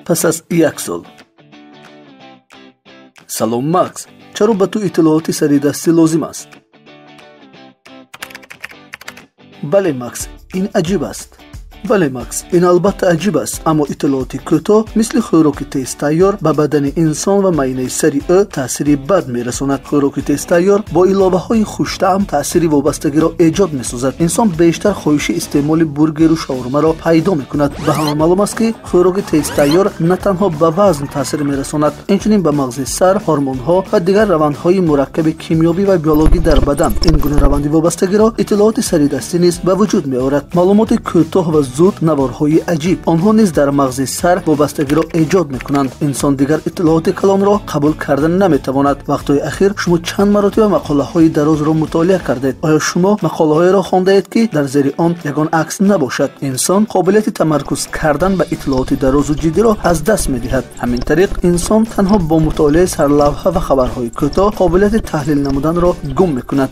Пас аз як сол. Салом, Макс, чаро ба ту иттилооти саридастӣ лозим аст? Бале, Макс, ин аҷиб аст. Бале, Макс, ин албатта аҷиб аст, аммо иттилооти кӯтоҳ мисли хӯроки тезтайёр ба бадани инсон ва майнаи сари ӯ таъсири бад мерасонад. Хӯроки тезтайёр бо иловаҳои хуштаъм таъсири вобастагиро эҷод месозад. Инсон бештар хоҳиши истеъмоли бургеру шаурмаро пайдо мекунад. Ба ҳама маълум аст, ки хӯроки тезтайёр на танҳо ба вазн таъсир мерасонад, инчунин ба мағзи сар, ҳормонҳо ва дигар равандҳои мураккаби кимиёвӣ ва биологӣ дар бадан. Ин гуна раванди вобастагиро иттилооти саридастӣ низ ба вуҷуд меорад. Маълумоти кӯтоҳ ва зуд, наворҳои аҷиб, онҳо низ дар мағзи сар вобастагиро эҷод мекунанд. Инсон дигар иттилооти калонро қабул карда наметавонад. Вақтҳои ахир шумо чанд маротиба мақолаҳои дарозро мутолиа кардед? Оё шумо мақолаҳоеро хондаед, ки дар зери он ягон акс набошад? Инсон қобилияти тамаркуз кардан ба иттилооти дарозу ҷиддиро аз даст медиҳад. Ҳамин тариқ, инсон танҳо бо мутолиаи сарлавҳа ва хабарҳои кӯтоҳ қобилияти таҳлил намуданро гум мекунад.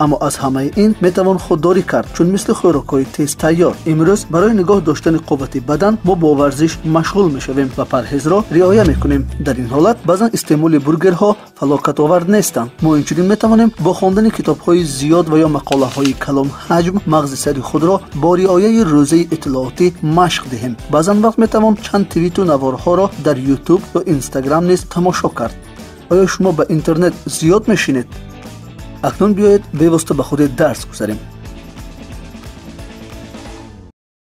Аммо аз ҳамаи ин метавон худдорӣ кард, чун мисли хӯрокҳои тезтайёр имрӯз барои нигоҳ доштани қуввати бадан мо бо варзиш машғул мешавем ва парҳезро риоя мекунем. Дар ин ҳолат баъзан истеъмоли бургерҳо фалокатовар нестанд. Мо инчунин метавонем бо хондани китобҳои зиёд ва ё мақолаҳои калонҳаҷм мағзи сари худро бо риояи рӯзаи иттилоотӣ машқ диҳем. Баъзан вақт метавон чанд твиту наворҳоро дар Ютуб ё Инстаграм низ тамошо кард. Оё шумо ба интернет зиёд мешинед? Акнун биёед бевосита ба худи дарс гузарем.